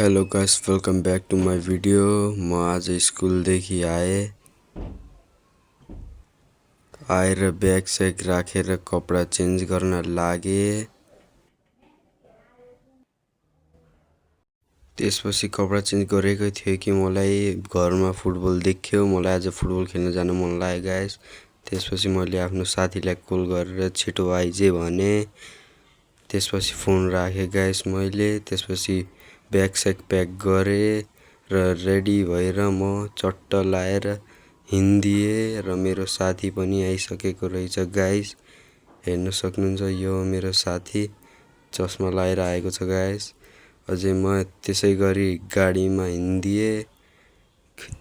Hello guys, welcome back to my video. म आज स्कुलदेखि आएर ब्याग स्याग राखेर कपडा चेन्ज गर्न लागे। त्यसपछि कपडा चेन्ज गरेकै थियो कि मलाई घरमा फुटबल देख्यो। मलाई आज फुटबल खेल्न जान मन लाग्यो गाइस। त्यसपछि मैले आफ्नो साथीलाई कल गरेर छिटो आइज भने। त्यसपछि फोन राखेँ गाइस मैले। त्यसपछि ब्याग स्याग प्याक गरेँ र रेडी भएर म चट्ट लाएर हिँडिदिएँ र मेरो साथी पनि आइसकेको रहेछ गाइस। हेर्न सक्नुहुन्छ, यो मेरो साथी चस्मा लाएर आएको छ गाइस। अझै म त्यसै गरी गाडीमा हिँडिदिएँ।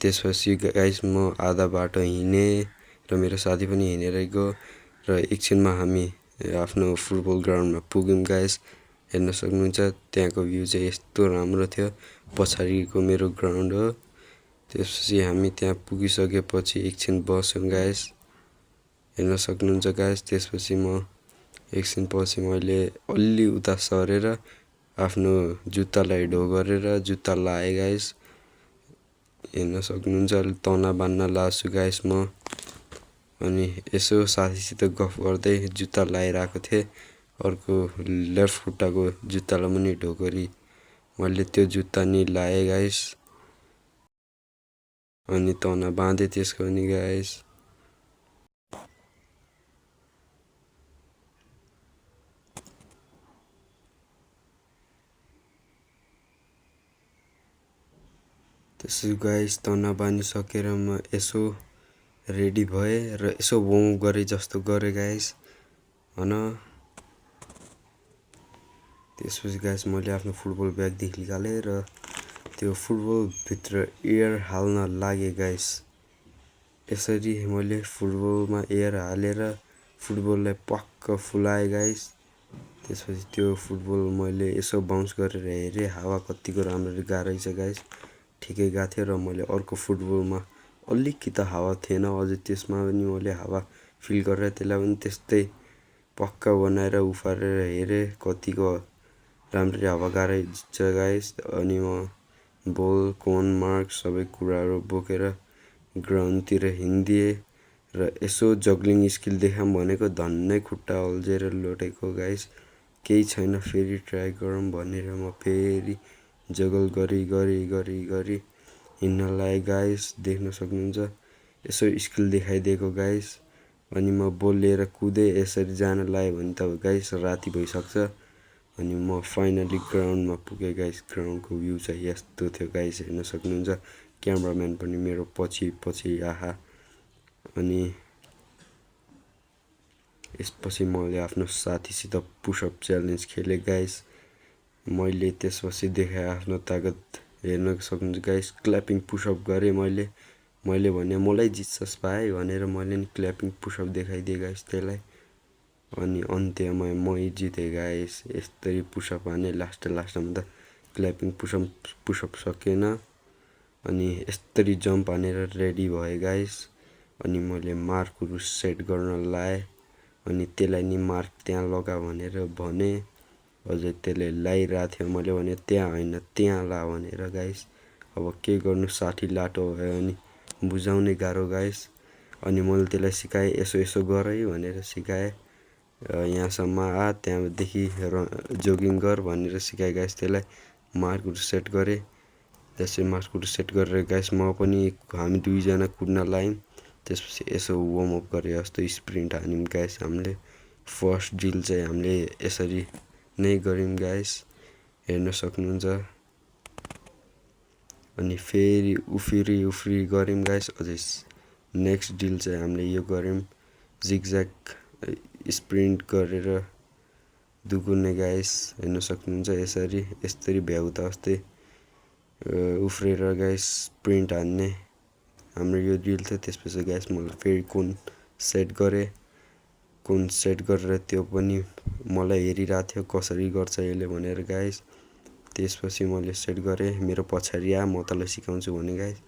त्यसपछि गाइस म आधा बाटो हिँडेँ र मेरो साथी पनि हिँडेर गयो र एकछिनमा हामी आफ्नो फुटबल ग्राउन्डमा पुग्यौँ गाइस। हेर्न सक्नुहुन्छ, त्यहाँको भ्यू चाहिँ यस्तो राम्रो थियो। पछाडिको मेरो ग्राउन्ड हो। त्यसपछि हामी त्यहाँ पुगिसकेपछि एकछिन बस्यौँ गाइस। हेर्न सक्नुहुन्छ गाइस। त्यसपछि म एकछिनपछि मैले अलि उता सरेर आफ्नो जुत्तालाई ढो गरेर जुत्ता लाएँ गाइस। हेर्न सक्नुहुन्छ, तना बान्न लाछु गाइस म। अनि यसो साथीसित गफ गर्दै जुत्ता लाइरहेको थिएँ। अर्को लेफ्ट खुट्टाको जुत्तालाई पनि ढो गरी मैले त्यो जुत्ता नि लाएँ गाइस। अनि तना बाँधेँ त्यसको नि गाइस। त्यसो गाइस तना बाँधिसकेर म यसो रेडी भएँ र यसो वार्मअप गरे जस्तो गरेँ गाइस होइन। त्यसपछि गाइस मैले आफ्नो फुटबल ब्यागदेखि निकालेँ र त्यो फुटबलभित्र एयर हाल्न लागेँ गाइस। यसरी मैले फुटबलमा एयर हालेर फुटबललाई पक्क फुलाएँ गाइस। त्यसपछि त्यो फुटबल मैले यसो बाउन्स गरेर हेरेँ, हावा कतिको राम्ररी गएको रहेछ गाइस। ठिकै गएको थियो र मैले अर्को फुटबलमा अलिकति हावा थिएन, अझै त्यसमा पनि मैले हावा फिल गरेर त्यसलाई पनि त्यस्तै पक्का बनाएर उफारेर हेरेँ कतिको राम्ररी हावा गएको रहेछ गाइस। अनि म बल कोन मार्क सबै कुराहरू बोकेर ग्राउन्डतिर हिँडिदिएँ र यसो जग्लिङ स्किल देखाऊँ भनेको धन्नै खुट्टा अल्झेर लोटेको गाइस। केही छैन, फेरि ट्राई गरौँ भनेर म फेरि जगल गरी हिँड्न लागेँ गाइस। देख्न सक्नुहुन्छ, यसो स्किल देखाइदिएको गाइस। अनि म बल लिएर कुदेँ। यसरी जान लाग्यो भने त गाइस राति भइसक्छ। अनि म फाइनली ग्राउन्डमा पुगेँ गाइस। ग्राउन्डको भ्यू चाहिँ यस्तो थियो गाइस। हेर्न सक्नुहुन्छ, क्यामराम्यान पनि मेरो पछि आहा। अनि यसपछि मैले आफ्नो साथीसित पुसअप च्यालेन्ज खेलेँ गाइस। मैले त्यसपछि देखाएँ आफ्नो तागत। हेर्न सक्नुहुन्छ गाइस, क्ल्यापिङ पुसअप गरेँ मैले भने मलाई जित्छस् भाइ भनेर मैले नि क्ल्यापिङ पुसअप देखाइदिएँ गाइस त्यसलाई। अनि अन्त्यमा मै जितेँ गाइस। यस्तरी पुसअप हाने लास्टमा त क्ल्यापिङ पुसअप सकेन। अनि यस्तरी जम्प हानेर रेडी भएँ गाइस। अनि मैले मार्कहरू सेट गर्न लाएँ। अनि त्यसलाई नि मार्क त्यहाँ लगा भनेर भने। अझै त्यसले लाइरहेको थियो। मैले भने त्यहाँ होइन त्यहाँ ला भनेर गाइस। अब के गर्नु, साथी लाटो भयो अनि बुझाउनै गाह्रो गाइस। अनि मैले त्यसलाई सिकाएँ, यसो गर है भनेर सिकाएँ। यहाँसम्म आ, त्यहाँदेखि जोगिङ गर भनेर सिकाएँ गाइस त्यसलाई। मार्कहरू सेट गरेँ। त्यसै मार्कहरू सेट गरेर गाइस हामी दुईजना कुद्न लाग्यौँ। त्यसपछि यसो वार्मअप गरे जस्तो स्प्रिन्ट हान्यौँ गाइस हामीले। फर्स्ट ड्रिल चाहिँ हामीले यसरी नै गऱ्यौँ गाइस। हेर्न सक्नुहुन्छ। अनि फेरि उफ्री गऱ्यौँ गाइस। अझै नेक्स्ट ड्रिल चाहिँ हामीले यो गऱ्यौँ, जिगज्याग स्प्रिन्ट गरेर दुगुर्ने गाइस। हेर्न सक्नुहुन्छ, यस्तरी भ्याउता जस्तै उफ्रेर गाइस स्प्रिन्ट हान्ने हाम्रो यो ड्रिल थियो। त्यसपछि गाइस मैले फेरि कोन सेट गरेर त्यो पनि मलाई हेरिरहेको थियो कसरी गर्छ यसले भनेर गाइस। त्यसपछि मैले सेट गरेँ, मेरो पछाडि आ म तँलाई सिकाउँछु भने गाइस।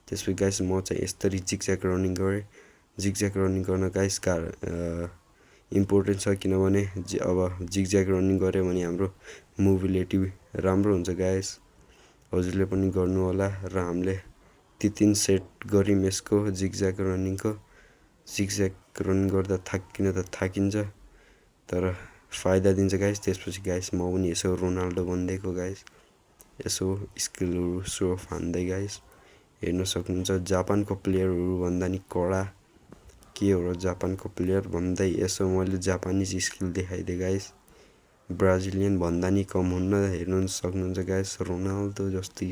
त्यसपछि गाइस म चाहिँ यस्तरी जिगज्याग रनिङ गरेँ। जिगज्याग रनिङ गर्न गाइस इम्पोर्टेन्ट छ, किनभने अब जिगज्याग रनिङ गऱ्यो भने हाम्रो मोबिलिटी राम्रो हुन्छ गाइस। हजुरले पनि गर्नु होला र हामीले ती 3 सेट गऱ्यौँ यसको जिगज्याग रनिङको। जिगज्याग रनिङ गर्दा थाकिन त थाकिन्छ तर फाइदा दिन्छ गाइस। त्यसपछि गाइस म पनि यसो रोनाल्डो बनिदिएको गाइस, यसो स्किलहरू सो अफ हान्दै गाइस हेर्न सक्नुहुन्छ। जापानको प्लेयरहरू भन्दा नि कडा के हो र जापानको प्लेयर भन्दै यसो मैले जापानिज स्किल देखाइदिएँ गाइस। ब्राजिलियन भन्दा नि कम हुन्न, हेर्नु सक्नुहुन्छ गाइस। रोनाल्डो जस्तै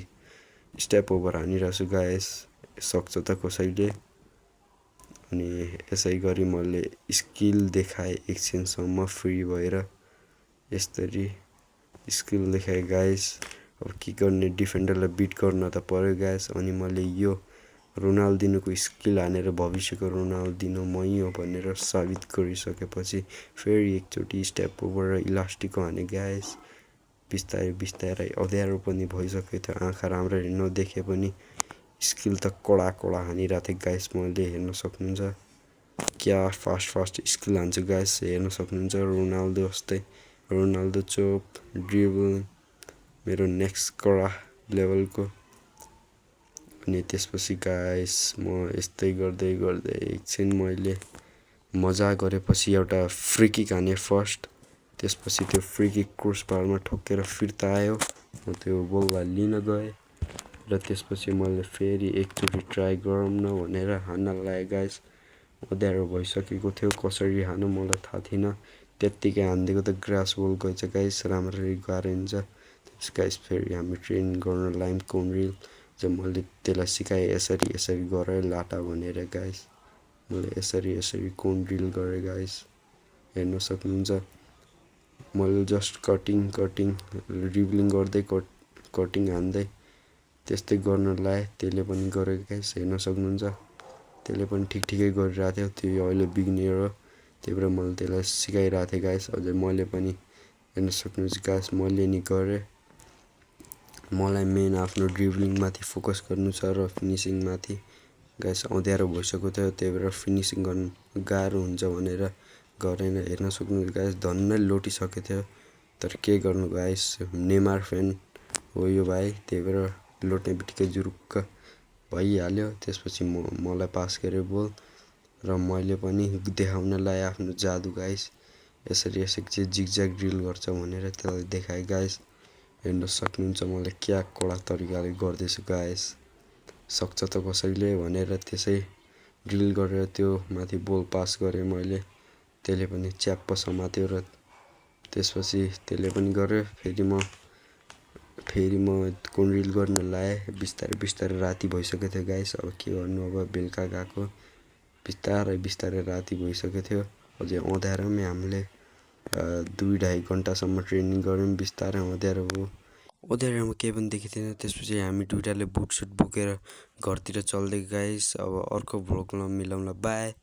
स्टेप ओभर हानिरहेको छु गाइस, सक्छ त कसैले। अनि यसै गरी मैले स्किल देखाएँ एकछिनसम्म फ्री भएर, यस्तरी स्किल देखाएँ गाइस। अब के गर्ने, डिफेन्डरलाई बिट गर्न त पर्यो गाइस। अनि मैले यो रोनाल्दिनोको स्किल हानेर भविष्यको रोनाल्दिनो मै हो भनेर साबित गरिसकेपछि फेरि एकचोटि स्टेप ओभर र इलास्टिक हाने गाइस। बिस्तारै बिस्तारै अँध्यारो पनि भइसकेको थियो, आँखा राम्ररी नदेखे पनि स्किल त कडा कडा हानिरहेको थिएँ गाइस मैले, हेर्न सक्नुहुन्छ। क्या फास्ट स्किल हान्छु गाइस, हेर्न सक्नुहुन्छ। रोनाल्डो जस्तै, रोनाल्डो चोप ड्रिबल मेरो नेक्स्ट कडा लेभलको। अनि त्यसपछि गाइस म यस्तै गर्दै गर्दै एकछिन मैले मजा गरेपछि एउटा फ्री किक हाने फर्स्ट। त्यसपछि त्यो फ्री किक क्रस बारमा ठोकेर फिर्ता आयो, म त्यो बललाई लिन गएँ र त्यसपछि मैले फेरि एकचोटि ट्राई गरौँ न भनेर हान्न लागेँ गाइस। अँध्यारो भइसकेको थियो, कसरी हानु मलाई थाहा थिएन। त्यत्तिकै हानिदिएको त ग्रास बल गएछ गाइस, राम्ररी गाह्रो हुन्छ। गाइस फेरि हामी ट्रेनिङ गर्न लाग्यौँ कोनरिल, जब मैले त्यसलाई सिकाएँ यसरी यसरी गर लाटा भनेर गाइस। मैले यसरी यसरी कोनरिल गरेँ गाइस, हेर्न सक्नुहुन्छ। मैले जस्ट कटिङ ड्रिबलिङ गर्दै कटिङ हान्दै त्यस्तै गर्न लाएँ, त्यसले पनि गरेको गाइस, हेर्न सक्नुहुन्छ। त्यसले पनि ठिकै गरिरहेको थियो, त्यो अहिले बिगिनियर हो, त्यही भएर मैले त्यसलाई सिकाइरहेको थिएँ गाइस। अझै मैले पनि हेर्न सक्नुहुन्छ गाइस, मैले नि गरेँ। मलाई मेन आफ्नो ड्रिबलिङमाथि फोकस गर्नु छ र फिनिसिङमाथि गाइस। अँध्यारो भइसकेको थियो, त्यही भएर फिनिसिङ गर्नु गाह्रो हुन्छ भनेर गरेन। हेर्न सक्नुहुन्छ गाइस, धन्नै लोटिसकेको थियो, तर के गर्नु गाइस, नेमार फ्यान हो यो भाइ, त्यही भएर लोट्ने बित्तिकै जुरुक्क भइहाल्यो। त्यसपछि मलाई पास गर्यो बल र मैले पनि देखाउन लाएँ आफ्नो जादु गाइस। यसरी यसरी चाहिँ जिगज्याग ड्रिल गर्छ भनेर त्यसलाई देखाएँ गाइस। हेर्न सक्नुहुन्छ मैले क्या कडा तरिकाले गर्दैछु गाइस, सक्छ त कसैले भनेर त्यसै ड्रिल गरेर त्यो माथि बल पास गरेँ मैले, त्यसले पनि च्याप्प समात्यो र त्यसपछि त्यसले पनि गर्यो। फेरि म कोनरिल गर्न लाएँ, बिस्तारै बिस्तारै राति भइसकेको थियो गाइस। अब के गर्नु, अब बेलुका गएको, बिस्तारै बिस्तारै राति भइसकेको थियो। अझै अँध्यारोमै हामीले 2-2.5 घन्टासम्म ट्रेनिङ गऱ्यौँ, बिस्तारै अँध्यारो भयो। अँध्यारोमा केही पनि देखेको थिएन। त्यसपछि हामी दुइटाले बुटसुट बोकेर घरतिर चल्दै गाइस। अब अर्को भ्लगमा मिलाउँला, बाई।